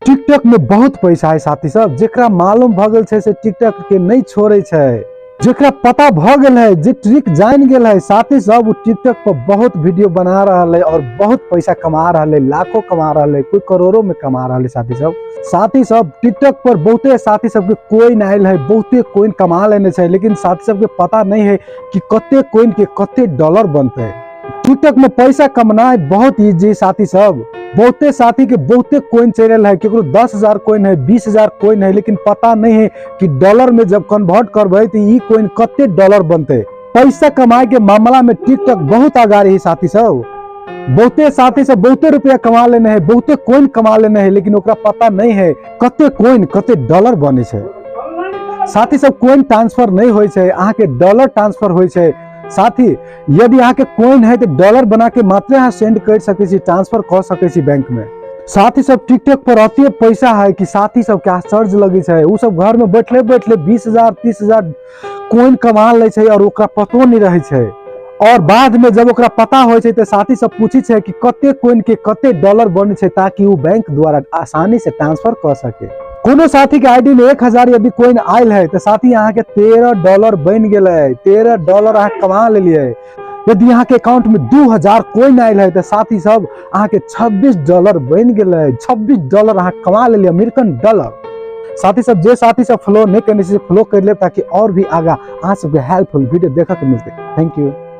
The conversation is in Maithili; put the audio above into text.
टिकटॉक में बहुत पैसा है साथी सब। जेकरा मालूम भ गेल छै से टिकटॉक के नहीं छोड़े छै। जेकरा पता भ गेल है, जे ट्रिक जान गेल है साथी सब, वो टिकटॉक पर बहुत वीडियो बना रहल है और बहुत पैसा कमा रहल है, लाखों कमा रहल है, कोई करोड़ों में कमा रहल है साथी सब। साथी सब टिकटॉक पर बहुते साथी सबके कोइन आयल है, बहुते कोइन कमा लेने छै, लेकिन साथी सबके पता नहीं है कि कते कोइन के कते डॉलर बनते। टिकटॉक में पैसा कमनाइ बहुत इजी साथी सब। बहुते साथी के बहुते कोइन चल रहा है, केकरो 10,000 कोइन है, 20,000 कोइन है, लेकिन पता नहीं है कि डॉलर में जब कन्वर्ट करबै तो ई कोइन कते डॉलर बनते। पैसा कमाए के मामला में टिकटॉक बहुत आगाड़ी है साथी सब। बहुते साथी सब बहुते रुपया कमा लेने है, बहुते कोइन कमा लेने है, लेकिन ओकरा पता नहीं है कते कोइन कते डॉलर बने छै। साथी सब कोइन ट्रांसफर नहीं होइ छै, अहाँके डॉलर ट्रांसफर होइ छै। साथी यदि अहाँके कोइन है तो डॉलर बना के मात्र अहाँ सेंड कर सकै छी, ट्रांसफर कऽ सकै छी बैंक में। साथी सब टिकटॉक पर अते पैसा है कि साथी सबके आश्चर्य लगै छै। उ सब घर में बैठले बैठले 20,000 30,000 कोइन कमा लै छै और ओकरा पतो नहीं रहै छै। और बाद में जब ओकरा पता होइ छै तऽ साथी सब पूछै छै कि कते कोइन के कते डॉलर बनै छै, ताकि उ बैंक द्वारा आसानी से ट्रांसफर कऽ सके। कोनो साथी के आईडी में 1000 यदि कोइन आयल है तऽ साथी अहाँ के $13 बनि गेलै, $13 अहाँ कमा लेलियै। यदि अहाँ के अकाउंट में 2000 कोइन आयल है तऽ साथी सब अहाँ के $26 बनि गेलै, $26 अहाँ कमा लेलियै अमेरिकन डॉलर। साथी सब जे साथी सब फॉलो नहीं करने से फॉलो कर ले ताकि और भी आगा अहाँ सबके हेल्पफुल वीडियो देखा के मिलते। Thank you.